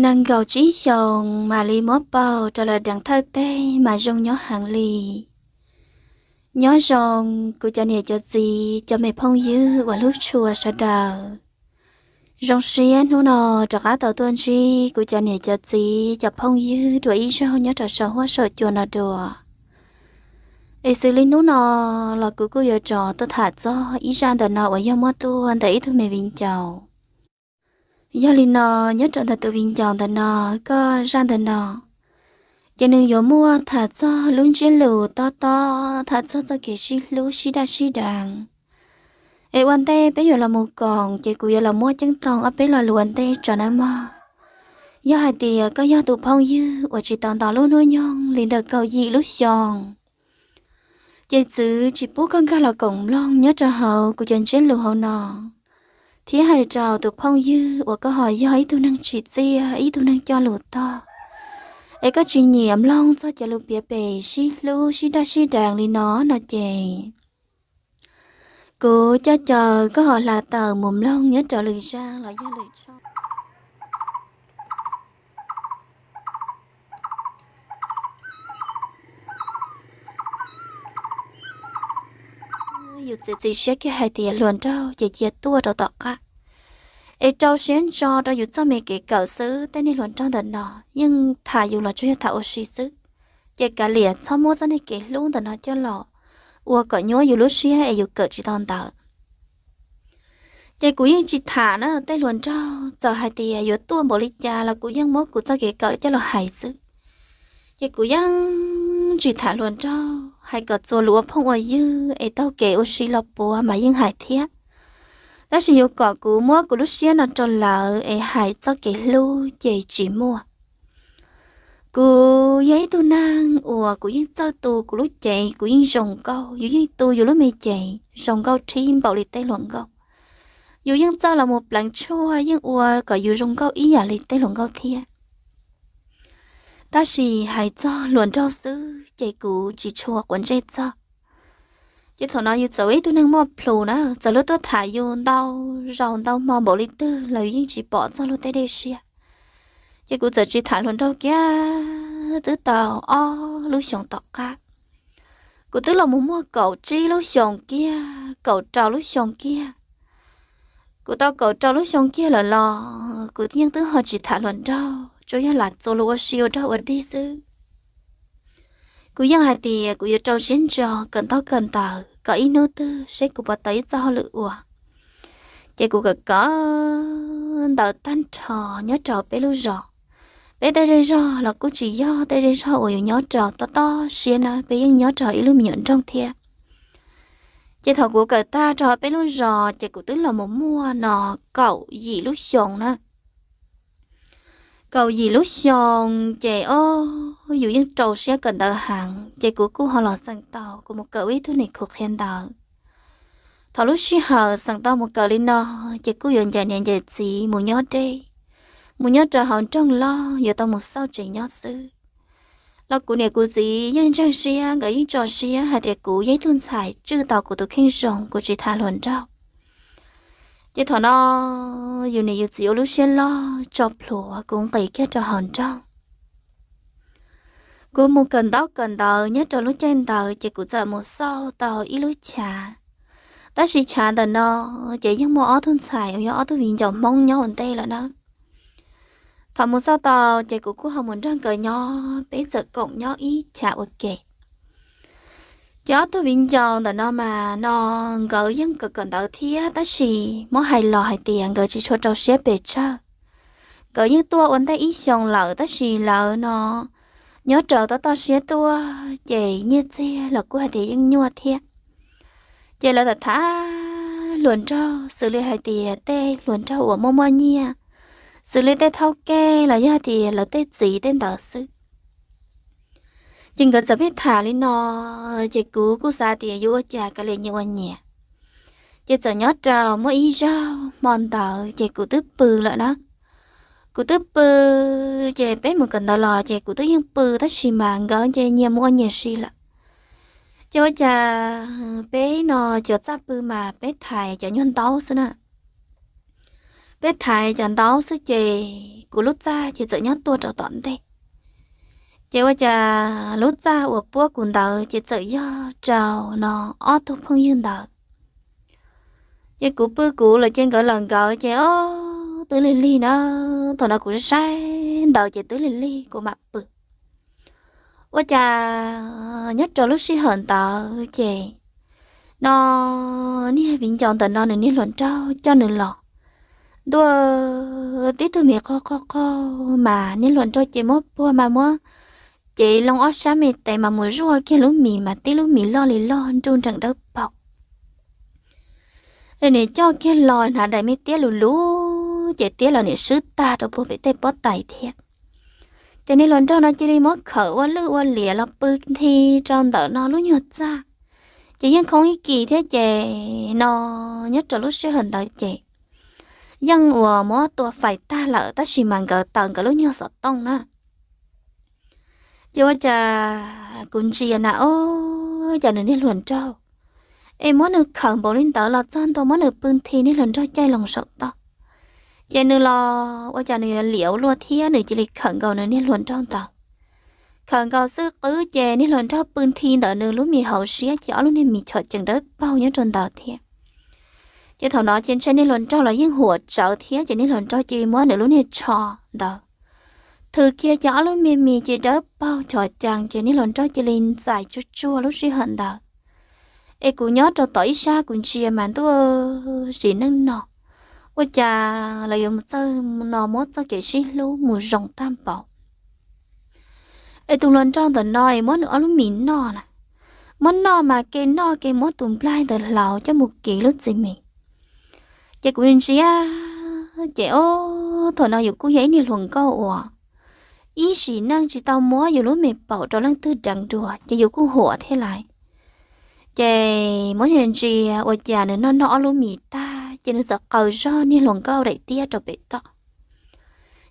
Nees nkaum tsib xyoos mam li muab pauj rau lawv deev thawj teg mas zoo nyob heev li. Nyob zoo kuv cov niam cov txiv cov me phooj ywg uas hlub tshua sawv daws. Zoo siab hnub no rov qab tau tuaj ntsib kuv cov niam cov txiv cov phooj ywg dua ib zaug nyob rau saum huab saum cua no dua. Es xws li hnub no los kuv kuj yuav rov tuaj tham txog ib zaj ntawm no uas yog muab tuaj ntawm ib tug me viv ncaus. Yog li no, nyob rau ntawm tus viv ncaus ntawm no, koj zaj ntawm no, ces nws yuav muaj tham txog lub ntsiab lus tob tob, tham txog txoj kev sib hlub sib daj sib deev. Es ua ntej peb yuav los mus koom, ces kuv yuav los muab ceeb toom ob peb lo lus ua ntej tso nawb mog. Yog hais tias koj yog tus phooj ywg uas tsis tau nto lub hnub nyoog li ntawm kaum yim lub xyoo, ces txwv tsis pub koj nkag los koom mloog nyob rau hauv kuv cov ntsiab lus hauv no, thiab hais rau tus phooj ywg uas koj ho yog ib tug neeg tsim txiaj, ib tug neeg coj lus tog, es koj tsis nyiam mloog txog cov lus piav pem sib hlub sib daj sib deev li no no ces kuv coj caw koj ho hla tawm mus mloog nyob rau lwm zaj los yog lwm tshooj. Yus txiav txim siab kiag hais tias hluas nraug ces cia tuaj rau tom qab, es rau siab ntso rau yus txoj me kev kawm xwb. Tej niag hluas nraug ntawm no yeej tham yus los tsuas yog tham ua si xwb, ces kav liam txhob muab txoj niag kev hlub ntawm no coj los ua kom nyuab yus lub siab es yus kawm tsis tau ntawv. Ces kuv yeej tsis tham na, tej hluas nraug txawm hais tias yuav tuaj npaum li cas los kuv yeej muab kuv txoj kev kawm coj los hais xwb. Ces kuv yeej tsis tham hluas nraug, hais kom txuas lus ua phooj ua ywg es taug kev ua si los puav mas yeej hais thiab. Tab sis yuav kom kuv muab kuv lub siab no rau lawv es hais txoj kev hlub ces tsis muaj. Kuv yog ib tug neeg uas kuv yeej txawj tu kuv lub cev, kuv yeej zoo nkauj, yus yeej tu yus lub me cev zoo nkauj rhib npaum li tej hluas nkauj. Yus yeej txawj los mus pleev tshuaj, yeej ua kom yus zoo nkauj ib yam li tej hluas nkauj thiab. Tab sis hais txog hluas nraug xwb ces kuv tsis tshua quav ntsej txog. Ces thaum no yus txawm ua ib tug neeg muaj plhus na, txawm luag tuaj tham yus ntau zaus ntau hmo npaum li twg los yus yeej tsis pom txog luag tej dej siab. Ces kuv txawm tsis tham hluas nraug kiag twb tau ob lub xyoos tom qab. Kuv twb los mus muaj kaum tsib lub xyoos kiag, kaum rau lub xyoo kiag. Kuv tau kaum rau lub xyoo kiag lawm los kuv yeej twb ho tsis tham hluas nraug, tsuas yog lam txuas lus ua si ua dog ua dig xwb. Kuv yeej hais tias kuv yuav rau siab ntso kawm ntaub kawm ntawv kom ib hnub twg seb kuv puas tau ib txoj hauj lwm ua. Ces kuv kawm kawm ntawv tag nrho nyob rau peb lub zos. Peb tej zej zog los kuj tsis yog tej zej zog uas yus nyob rau tob tob siab na, peb yeej nyob rau ib lub me nyuam nroog thiab. Ces thaum kuv kawm tag rau peb lub zos ces kuv twb los mus muaj no kaum yim lub xyoo na. Kaum yim lub xyoo ces o, yus yeej rau siab kawm ntawv heev, ces kuv kuj ho los xeem tau kuv mus kawm ua ib tug niam khu qhia ntawv. Thaum lub sij hawm xeem tau mus kawm li no, ces kuj yuav ncaim niam ncaim txiv mus nyob deb, mus nyob rau hauv nroog loj, yuav tau mus xauj tsev nyob xwb. Los kuv niam kuv txiv yeej ntseeg siab, nkawd yeej tso siab hais tias kuv yog ib tug ntxhais tswj tau kuv tus kheej zoo, kuv tsis tham hluas nraug. Ces thaum no yus niam yus txiv ua lub siab loj tso plhuav kuv nqis kiag rau hauv nroog. Kuv mus kawm ntaub kawm ntawv nyob rau lub caij ntawd ces kuv txawm mus xauj tau ib lub chav. Tab sis chav ntawm no ces yeej muaj ob tug ntxhais uas yog ob tug viv ncaus Hmoob nyob ua ntej lawm na. Thaum mus xauj tau ces kuv kuj ho mus nrog nkawd nyob, peb txawm koom nyob ib chav ua ke. Ces ob tug viv ncaus ntawm no mas no nkawd yeej kawm kawm ntawv thiab, tab sis muab hais los hais tias nkawd tsis tshua rau siab pes tsawg. Nkawd yeej tuaj ua ntej ib xyoos lawm, tab sis lawv no nyob rau toj toj siab tuaj ces nyiaj txiag los kuj hais tias yeej nyuaj thiab. Ces lawv tham tham hluas nraug xws li hais tias tej hluas nraug uas muaj muaj nyiaj, xws li tej thaub kej los yog tias lawv tej txiv tej ntawd xwb. Ces nkawd txawm pheej tham li no, ces kuv kuj xav tias yuav ua cas kav liam nyias ua nyias. Ces txawm nyob rau muaj ib zaug hmo ntawd ces kuv twb pw lawm na. Kuv twb pw, ces peb mus kawm ntawv los ces kuv twb yeej pw, tab sis mas nkawd ces nyias mus ua nyias si lawm. Ces ua cas peb no cov txaj pw mas peb thaiv cov nyuag ntaub xwb na. peb thaiv cov ntaub xwb ces kuv lub txaj ces txawm nyob tuaj rau tom ntej. Ces ua cas lub txaj uas puab kuv ntawd ces txawm yog rau no ob tug phooj ywg ntawd. Ces kuv pw kuv lawm ces nkawd lawm nkawd ces ob tug twb lig lig na. Thaum no kuv saib ntawd ces twb lig lig kuv mam pw. Ua cas nyob rau lub sij hawm ntawd ces no niag viv ncaus ntawm no nws niag hluas nraug coj nws los ntua tib tug mis qog qog qog mas niag hluas nraug ces muab puag mas muab cev loo ob sab me tes mas mus zuaj kiag lub mis mas tib lub mis loj li loj nruj nreem dawb paug. Nws coj kiag los hnav daim me tiab lus lub ces tiab los nim swb tag rau puag pem tej pob tais thiab. Ces niag hluas nraug no cia li muab khawm ua lwj ua liam los pw nthi rau ntawm no lub nyuag txaj. Ces yeej khoob ib kis thiab ces no nyob rau lub sij hawm ntawd ces yeej uas muab tua fais tag lawm tab sis mas nkawd taws nkawd lub nyuag xov tooj na. Ces ua cas kuv ntsia na, o, cas nws niag hluas nraug es muab nws khawm npaum li ntawd los txog ntua muab nws pw nthi niag hluas nraug caij loo saum toj. Ces nws los ua cas nws yuav liam ua luaj thiab nws cia li khawm nkaus nws niag hluas nraug ntawd. Khawm nkaus xwb qwb ces niag hluas nraug pw nthi ntawm nws lub mis hauv siab ces ob lub niag mis chom cees dawb paug nyob rau ntawd thiab. Ces thaum no ces ntshe niag hluas nraug los yeej huam tsawv thiab ces niag hluas nraug cia li muab nws lub niag tsho ntawd thwm kiag ces ob lub me mis ces dawb paug chom cees ces niag hluas nraug cia li ntxais tsuag tsuag lub sij hawm ntawd. Es kuv nyob rau tom ib sab kuv ntsia mas ntuj, sim neej no ua cas lawv yuav mus txawj no muab txoj kev sib hlub mus zoo tag npaum. Es tus hluas nraug ntawm no es muab nws ob lub mis noj na, muab noj mas ke noj ke muab tus nplaig ntawd hlauv coj mus kiv lub txiv mis. Ces kuv ntsia ces o, thaum no yus kuj yog ib niag hluas nkauj uas ib sim neej tsis tau muab yus lub me paum rau leej twg deev dua ces yus kuj huam thiab lais. Ces muab ntsia ntsia ua cas nws noj noj ob lub mis tag ces nws txawm qaws zog niag hluas nkauj daim tiab rau pem toj.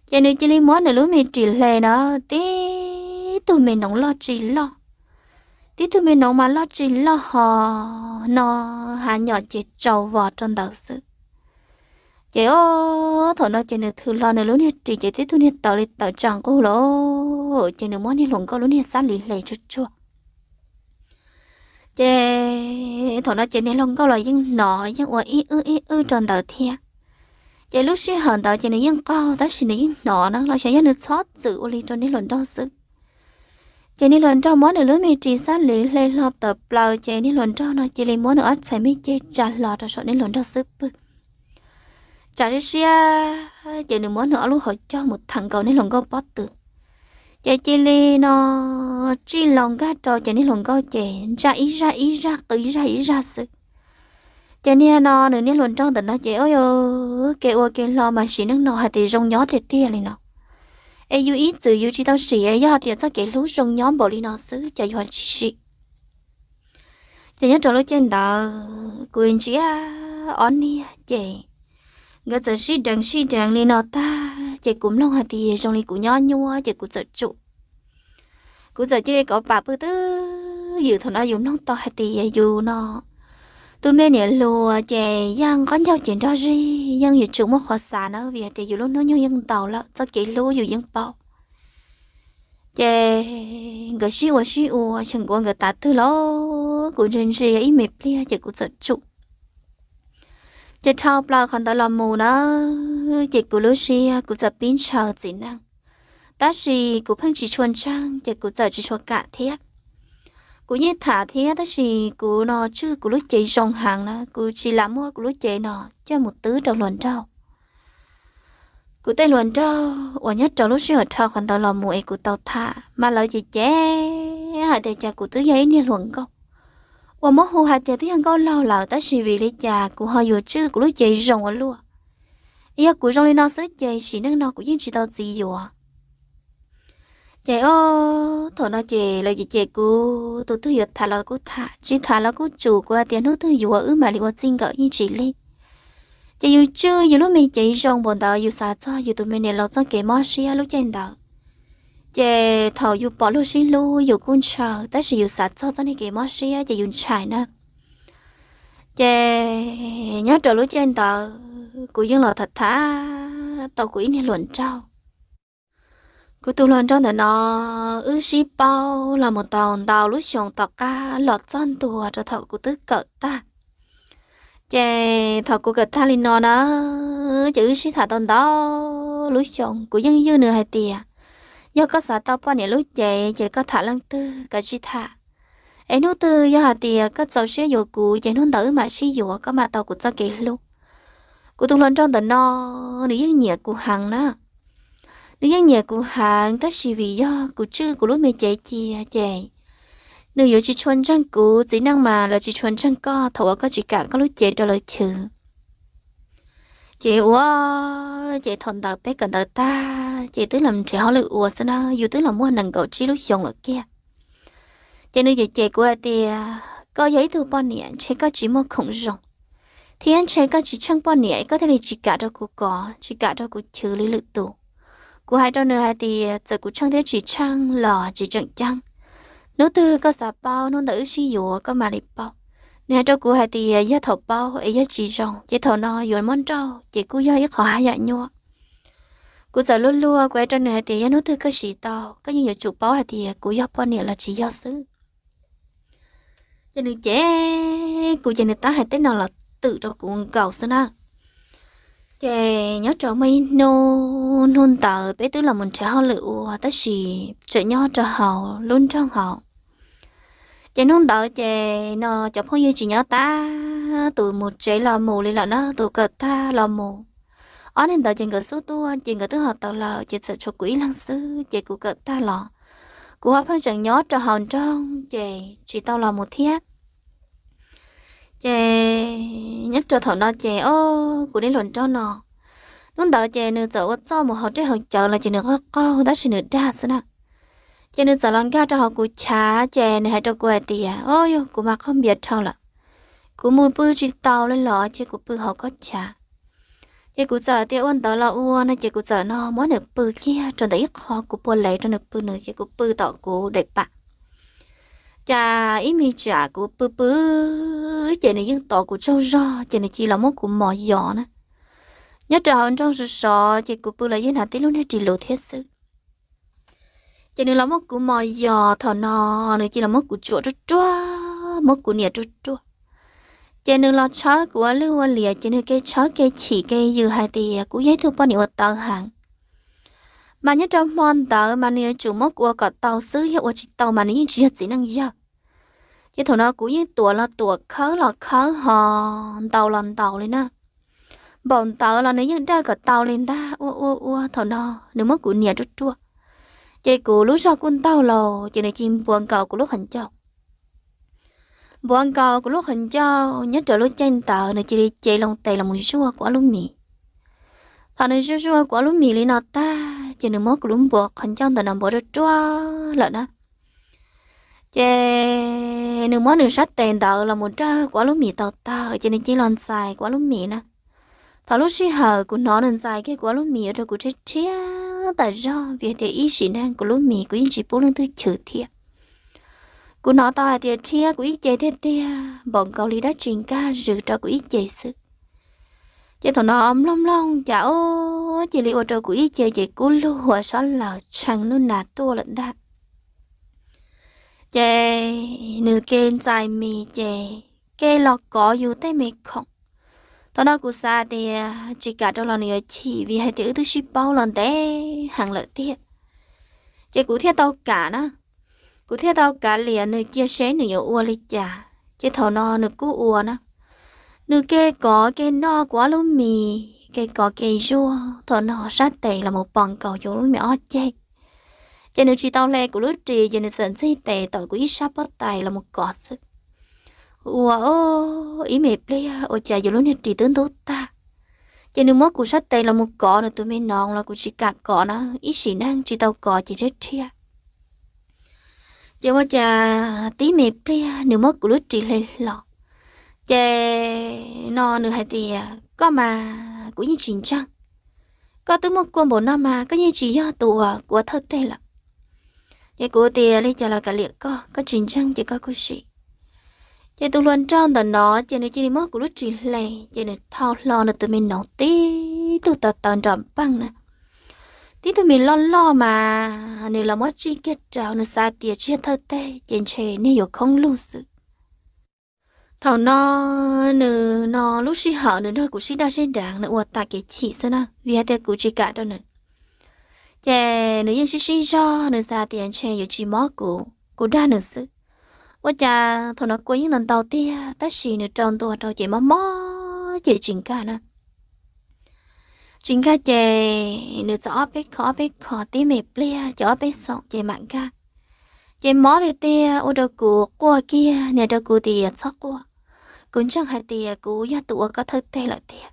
Ces nws cia li muab nws lub me ris hle na, tib tug me noov loj tsis loj, tib tug me noov mas loj tsis loj ho no, hav nyom ces tsaus vos rau ntawd xwb. Ces o, thaum no ces nws thwm hlo nws lub niag ris ces tib tug niag tawv li tawv tsa nqug lawm, ces nws muab niag hluas nkauj lub niag xab li hle tsuag tsuag. Ces thaum no ces niag hluas nkauj los yeej hnov yeej ua ib wb ib wb rau ntawd thiab. Ces lub sij hawm ntawd ces nws yeej qaug tab sis nws yeej hnov na los xyov yog nws txhob txwm ua li rau niag hluas nraug xwb. Ces niag hluas nraug muab nws lub me ris xab li hle hlo tawm plaws ces niag hluas nraug no cia li muab nws ob txhais me ceg tsa hlo rau saum niag hluas nraug xub pwg. Tsam siab siab ces nws muab nws ob lub hauv caug mus theem nkaus niag hluas nkauj pob tw. Ces cia li no tsij laus nkag rau ces niag hluas nkauj ces ntsaj ib zaj ib zaj qw ib zaj ib zaj xwb. Ces niag no nws niag hluas nraug ntawm no ces o, kev ua kev hlo mas sim neej no hais tias zoo nyob tiag tiag li no. Es yus ib txwm yus tsis tau sim, yog hais tias txoj kev hlub zoo nyob npaum li no xwb ces yus tsis sim. Ces nyob rau lub caij ntawd kuv ntsia ob niag ces nkawd txawm sib deev sib deev li no tag ces kuv mloog hais tias zoo li kuv nyob nyuaj ces kuv txawm tsum. Kuv txawm cia li kov pam pw twb ywm. Thaum no yus mloog tau hais tias yus no tus me niam hluas ces yeej nqaij ncaug ces nrog zig, yeej yuav tsum muaj qhov xav na vim hais tias yus lub hnub nyoog yeej ntau lawm, txoj kev hlub yus yeej paub. Ces nkawd sib ua sib ua xyem nkuav nkawd tav twg los kuv ntsia ntsia ib me pliag ces kuv txawm tsum. Ces dhau plaws qhov ntawd los mus na, ces kuv lub siab kuv txawm pib ntshaw txiv neej, tab sis kuv pheej tsis tshua ntseeg ces kuv txawm tsis tshua kam thiab. Kuv yeej tham thiab tab sis kuv no tswj kuv lub cev zoo heev na, kuv tsis lam muab kuv lub cev no coj mus twb rau hluas nraug. Kuv tej hluas nraug uas nyob rau lub sij hawm dhau qhov ntawd los mus es kuv tau tham mas lawv ces cem hais tias cas kuv twb yog ib niag hluas nkauj uas muab hu hais tias twb yog nkauj laug lawm tab sis vim li cas kuv ho yuav tswj kuv lub cev zoo ua luaj. Yog kuv zoo li no xwb ces sim neej no kuv yeej tsis tau txiv yuav. Ces o, thaum no ces lawv ces cem kuv, tus twg yuav tham los kuj tham, tsis tham los kuj tsum, kuv hais tias hnub twg yuav wb mam li ua txij nkawm yeej tsis lig. Ces yus tswj yus lub me cev zoo npaum ntawd, yus xav txog yus tus me niam laus txoj kev mob siab lub caij ntawd. Ces thaum yus pom luag sib hlub yus kuj ntshaw, tab sis yus xav txog txoj niag kev mob siab ces yus ntshai na. Ces nyob rau lub caij ntawd kuv yeej los tham tham tau kuv ib niag hluas nraug. Kuv tus hluas nraug ntawm no wb sib paub los mus tau ntau lub xyoo tom qab los txog ntua rau thaum kuv twb kawm tag. Ces thaum kuv kawm tag li no na, ces wb sib tham tau ntau lub xyoo, kuv yeej ywj nws hais tias, yog koj xav tau poj niam lub cev ces koj tham leej twg kav tsij tham. Es hnub twg yog hais tias koj txaus siab yuav kuv ces hnub ntawd wb mam sib yuav, koj mam tau kuv txoj kev hlub. Kuv tus hluas nraug ntawm no, nws yeej nyiam kuv heev na. Nws yeej nyiam kuv heev tab sis vim yog kuv tswj kuv lub me cev cia ces nws yuav tsis tshua ntseeg kuv. Txiv neej mas lawv tsis tshua ntseeg koj thaum uas koj tsis kam koj lub cev rau lawv chwv. Ces ua, ces thaum ntawd peb kawm ntawv tag ces twb los nrhiav hauj lwm ua xwb na, yus twb los muaj nees nkaum tsib lub xyoo lawm kiag. Ces nws cem cem kuv hais tias, koj yog ib tug poj niam ntshe koj tsis muaj khoom zoo, thiab ntshe koj tsis tsheej poj niam koj thiaj li tsis kam rau kuv kov, tsis kam rau kuv chwv li lwm tus. Kuv hais rau nws hais tias txawm kuv tsheej thiab tsis tsheej los tsis tseem ceeb. Hnub twg koj xav paub hnub ntawd wb sib yuav koj mam li paub. Nws hais rau kuv hais tias yog thaum paub es yog tsis zoo ces thaum no yuav muab nrauj ces kuj yog ib qho haj yam nyuaj. Kuv txawm luag luag kuv hais rau nws hais tias yog hnub twg koj siv tau koj yeej yuav tsum paub hais tias kuv yog poj niam los tsis yog xwb. Ces nws cem kuv ces nws tab hais tej no los twm rau kuv nkaus xwb na. Ces nyob rau muaj ib hnub, hnub ntawd peb twb los mus nrhiav hauj lwm ua tab sis tseem nyob rau hauv lub nroog hauv. Ces hnub ntawd ces no cov phooj ywg tsis nyob tab, tus mus tsev los mus li lawm na, tus kawm tag los mus. Ob neeg ntawd ces nkawd xub tuaj ces nkawd twb ho tau lawm ces txawm tshuav kuv ib leeg xwb ces kuv kawm tag los kuv ho pheej tseem nyob rau hauv nroog ces tsis tau los mus thiab. Ces nyob rau thaum no ces o, kuv niag hluas nraug no, hnub ntawd ces nws txawm ua txuj mus hauv dej hauv cawv los ces nws qaug qaug tab sis nws dag xwb na. Ces nws txawm los nkag rau hauv kuv chav ces nws hais rau kuv hais tias, o yog kuv mas qaug npias dhau lawm, kuv mus pw tsis tau li los ces kuv pw hauv koj chav. Ces kuv txawm tias ua ntawd los ua no ces kuv txawm no muab nws pw kiag rau ntawm ib qho, kuv pua lev rau nws pw, nws ces kuv pw tom kuv daim pam. Cas ib me tsam kuv pw pw ces nws yeej tos kuv tsaug zog ces nws cia li los muab kuv mos yos na. Nyob rau hauv nroog sov sov ces kuv pw los yeej hnav tib lub niag ris lus thiab xwb. Ces nws los muab kuv mos yos, thaum no nws cia li los muab kuv tsuam ruaj ruaj, muab kuv nias ruaj ruaj. Ces nws los tshawb kuv ua lwj ua liam ces nws ke tshawb ke chim ke yws hais tias kuv yog ib tug poj niam uas tawv heev. Mas nyob rau hmo ntawd mas nws yuav tsum muab kuv ua kom tau xwb, yog ua tsis tau mas nws yeej tsis yog txiv neej yawg. Ces thaum no kuv yeej tuam los tuam, khawb los khawb ho ntaus los ntaus li na. Npaum ntawd los nws yeej dawj kom tau li ntag. Ua ua ua thaum no nws muab kuv nias ruaj ruaj, ces kuv lub zog kuj ntaug los ces nws cia li npuav nkaus kuv lub qhov ncauj. Npuav nkaus kuv lub qhov ncauj, nyob rau lub caij ntawd nws cia li ce loo tes los mus zuaj kuv ob lub mis. Thaum nws zuaj zuaj kuv ob lub mis li no tag ces nws muab kuv lub npuav qhov ncauj ntawm no npuav ruaj ruaj lawm na. Ces nws muab nws sab tes ntawd los mus dawj kuv ob lub mis tau tawg ces nws cia li los ntxais kuv ob lub mis na. Thaum lub sij hawm kuv hnov nws ntxais kiag kuv ob lub mis ua rau kuv rhiab rhiab tas zog vim tias ib sim neej kuv lub mis kuv yeej tsis pub leej twg chwv thiab. Kuv hnov tau hais tias rhiab kuv ib ce tiag tiag, npaum nkaus li dab tsi nkag zws rau kuv ib ce xwb. Ces thaum no mloog mloog cas o, cia li ua rau kuv ib ce ces kub lug ua sab laws tshee nub nas tuaj lawm ntag. Ces nws ke ntxais mis ces ke los kov yus tej me khoom. Thaum no kuv xav tias tsis kam rau los nws yuav chim vim hais tias wb twb sib paub los ntev heev lawm tiag. Ces kuv thiaj tau kam na. Kuv thiaj tau kav liam nws cia seb nws yuav ua li cas. Ces thaum no nws kuj ua na. Nws ke kov ke noj kuv ob lub mis, ke kov ke zuaj, thaum no sab tes los mus pom nkaus yus lub me ob ceg. Ces nws tsis tau hle kuv lub ris ces nws txawm ntxig tes tom kuv ib sab pob tais los mus kov xwb. Ua ib me pliag ua cas yus lub niag ris twb ntub tag. Ces nws muab kuv sab tes los mus kov nws tus me noov los kuv tsis kam kov na, ib sim neej tsis tau kov ces rhiab rhiab. Ces ua cas tib me pliag nws muab kuv lub ris hle hlo. Ces no nws hais tias koj mas kuv yeej tsis ntseeg, koj twb muaj kua npaum no mas koj yeej tsis yog tus uas kuv ua thawj teg lawm. Ces kuv tias li cas los kav liam koj, koj tsis ntseeg ces koj kuj sim. Ces tus hluas nraug ntawm no ces nws cia li muab kuv lub ris hle, ces nws thau hlo nws tus me noov tib tug tawv tawv nrov npeej na, tib tug me loj loj mas nws los muab tsij kiag rau, nws xav tias tsis yog thawj teg ces ntshe niag yuav khoob lug xwb. Thaum no nws no lub sij hawm nws nrog kuv sib daj sib deev nws ua tas kev chim xwb na, vim hais tias kuv tsis kam rau nws. Ces nws yeej sib sib zog, nws xav tias ntshe yuav tsis mob kuv, kuv dag nws xwb. Ua cas thaum no kua yeej ntau ntau tiag, tab sis nws rau ntua rau ces mob mob ces tsis nkag na. Tsis nkag ces nws txawm ob peb kho ob peb kho tib me pliag ces ob peb xoom ces mam nkag. Ces mob tiag tiag ua rau kuv quaj kiag, nws rau kuv tias txhob quaj, kuv ntseeg hais tias kuv yog tus ua koj thawj teg lawm tiag.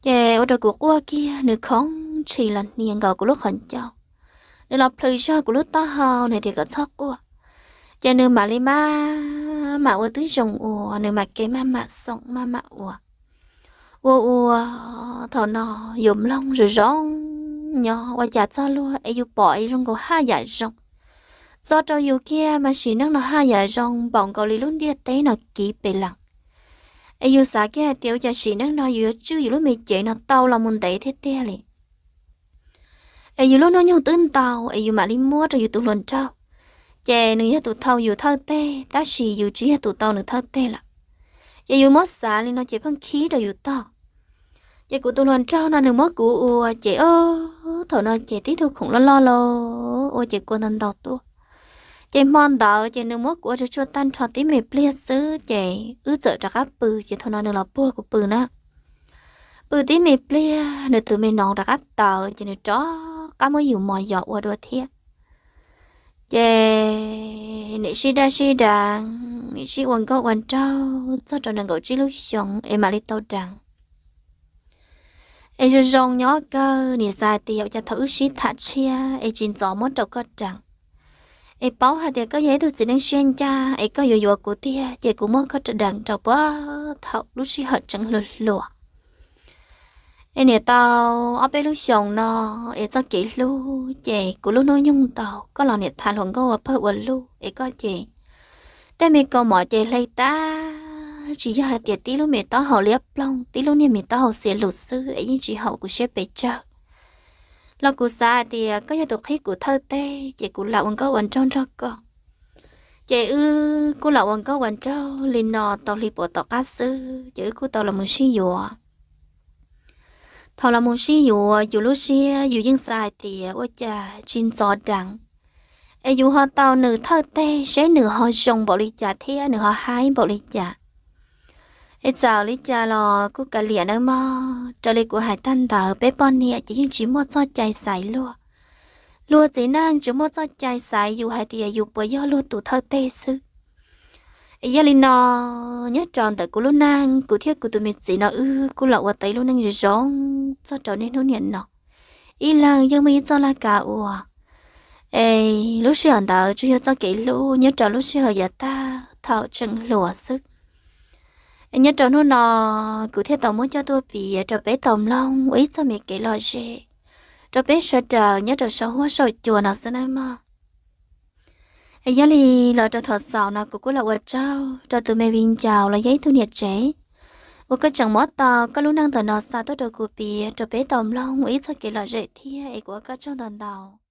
Ces ua rau kuv quaj kiag, nws khoov ntshis los hnia nkaus kuv lub qhov ncauj, nws los plhws zog kuv lub taub hau, nws tias kom txhob quaj. Ces nws mam li maj mam ua tib zoo ua, nws mam kev maj mam xoom maj mam ua. Ua ua, thaum no yus mloog zoo zoo nyob ua cas txog luag es yus pom es zoo nkaus haj yam zoo. Txog rau yus kiag mas sim neej no haj yam zoo npaum nkaus li lub ntiaj teb no kiv pes lees. Es yus xav kiag hais tias ua cas sim neej no yus yuav tswj yus lub me cev no tau los mus ntev tiag tiag li. Es yus lub hnub nyoog twb ntau es yus mam li muab rau yus tus hluas nraug. Ces nws yog tus thau yus thawj teg tab sis yus tsis yog tus tau nws thawj teg lawm. Ces yus muab xav li no ces pheej khib rau yus tog. Ces kuv tus hluas nraug no nws muab kuv ua ces o, thaum no ces tib tug khoom loj loj los ua ces kua ntau ntau tuaj. Ces hmo ntawd ces nws muab kuv ua tsuag tsuag tag nrho tib me pliag xwb ces wb txawm rov qab pw, ces thaum no nws los puag kuv pw na. Pw tib me pliag nws tus me noov rov qab tawv ces nws rov qab muab yus mos yos ua dua thiab. Ces nim sib daj sib deev, nim sib ua nkauj ua nraug txog rau nees nkaum tsib lub xyoos es mam li tau deev. Es zoo zoo nyob kawg, nim xav hais tias ua cas thaum wb sib tham tshiab es tsis ntxov muab rau koj deev, es paub hais tias koj yog ib tug txiv neej siab ncaj es koj yuav yuav kuv tiag ces kuv muab koj deev rau puag thaum lub sij hawm tseem hluas hluas. Es niam tau ob peb lub xyoos no es txoj kev hlub ces kuv lub hnub nyoog ntau koj los niam tham hluas nkauj ua pawg ua lug es koj ces tej me kaus mom ces hle tag, tsis yog hais tias tib lub me taub hau liab ploog tib lub niag me taub hau xiav lus xwb es yeej tsis haum kuv siab pes tsawg. Los kuv xav hais tias koj yog tus qhib kuv thawj teg ces kuv lam ua nkauj ua nraug nrog koj. Ces wb kuj lam ua nkauj ua nraug li no tau hli puas tom qab xwb ces wb kuj tau los mus sib yuav. Thaum los mus sib yuav yus lub siab yus yeej xav hais tias ua cas tsis ntxov deev es yus ho tau nws thawj teg seb nws ho zoo npaum li cas thiab nws ho haib npaum li cas. Es txawm li cas los kuj kav liam nawb mog, raws li kuv hais tag ntawd peb poj niam ces yeej tsis muaj txoj cai xaiv luag. Luag txiv neej tsuas muaj txoj cai xaiv yus hais tias yus puas yog luag tus thawj teg xwb. Es yog li no, nyob rau ntawm kuv lub neej kuv thiab kuv tus me txiv no wb kuj los ua tau ib lub neej zoo zoo txog rau niaj hnub niam no. Ib leeg yeej muaj ib txoj laj kab ua, es lub sij hawm ntawd tsuas yog txoj kev hlub nyob rau lub sij hawm yav tag thaum tseem hluas xwb. Es nyob rau hnub no kuv thiaj tau muab coj tuaj piav rau peb tau mloog ua ib txoj me kev lom zem rau peb sawv daws nyob rau saum huab saum cua no xwb nawb mog. Es yog li los rau thaum xaus no kuv kuj los ua tsaug rau tus me viv ncaus los yog ib tug niam tsev uas koj tseem muab tau koj lub neej ntawm no xa tuaj rau kuv piav rau peb tau mloog ua ib txoj kev lom zem thiab es kuv ua koj tsaug ntau ntau.